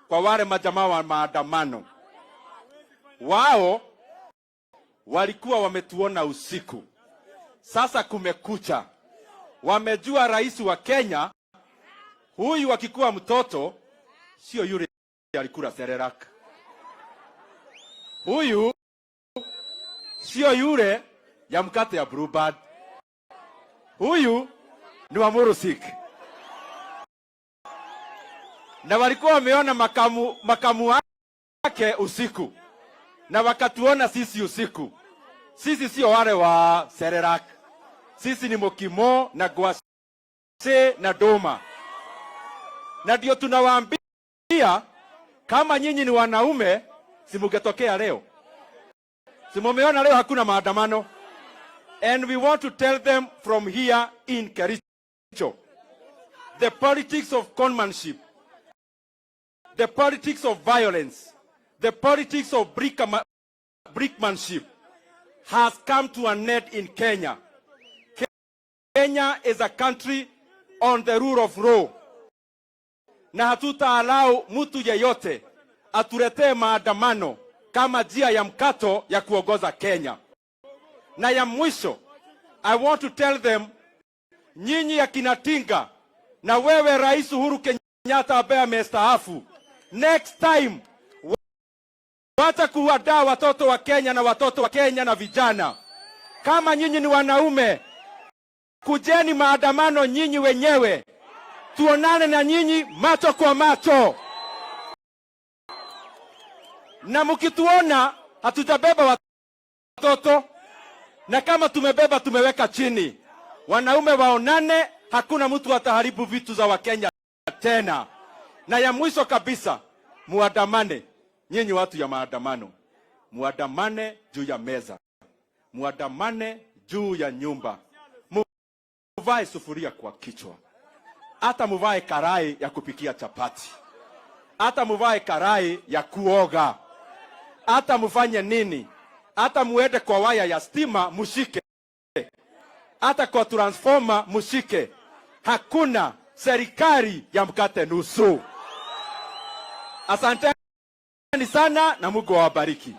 Kwa wale majamaa wa maandamano, wao walikuwa wametuona usiku, sasa kumekucha, wamejua rais wa Kenya huyu akikuwa mtoto sio yule alikula Cerelac, huyu sio yule ya mkate ya Blueband, huyu ni wa Murusik. Na walikuwa wameona makamu wake usiku na wakatuona sisi usiku. Sisi sio wale wa Cerelac, sisi ni mukimo na ngwaci na nduma, na ndio tunawaambia kama nyinyi ni wanaume, simungetokea leo. Si mumeona leo hakuna maandamano. And we want to tell them from here in Kericho, the politics of conmanship, the politics of violence, the politics of brickmanship has come to an end in Kenya. Kenya is a country on the rule of law, na hatutaallow mtu yeyote atuletee maandamano kama njia ya mkato ya kuongoza Kenya. Na ya mwisho, I want to tell them, nyinyi akina Tinga na wewe Rais Uhuru Kenyatta ambaye amestaafu, next time wacha kuwadaa watoto wa Kenya na watoto wa Kenya na vijana. Kama nyinyi ni wanaume, kujeni maandamano nyinyi wenyewe, tuonane na nyinyi macho kwa macho, na mkituona hatujabeba watoto, na kama tumebeba tumeweka chini. Wanaume waonane, hakuna mtu ataharibu vitu za Wakenya tena. Na ya mwisho kabisa, muandamane nyinyi watu ya maandamano, muandamane juu ya meza, muandamane juu ya nyumba, muvae sufuria kwa kichwa, hata muvae karai ya kupikia chapati, hata muvae karai ya kuoga, hata mufanye nini, hata muende kwa waya ya stima mushike, hata kwa transformer mushike. Hakuna serikali ya mkate nusu. Asanteni sana na Mungu awabariki.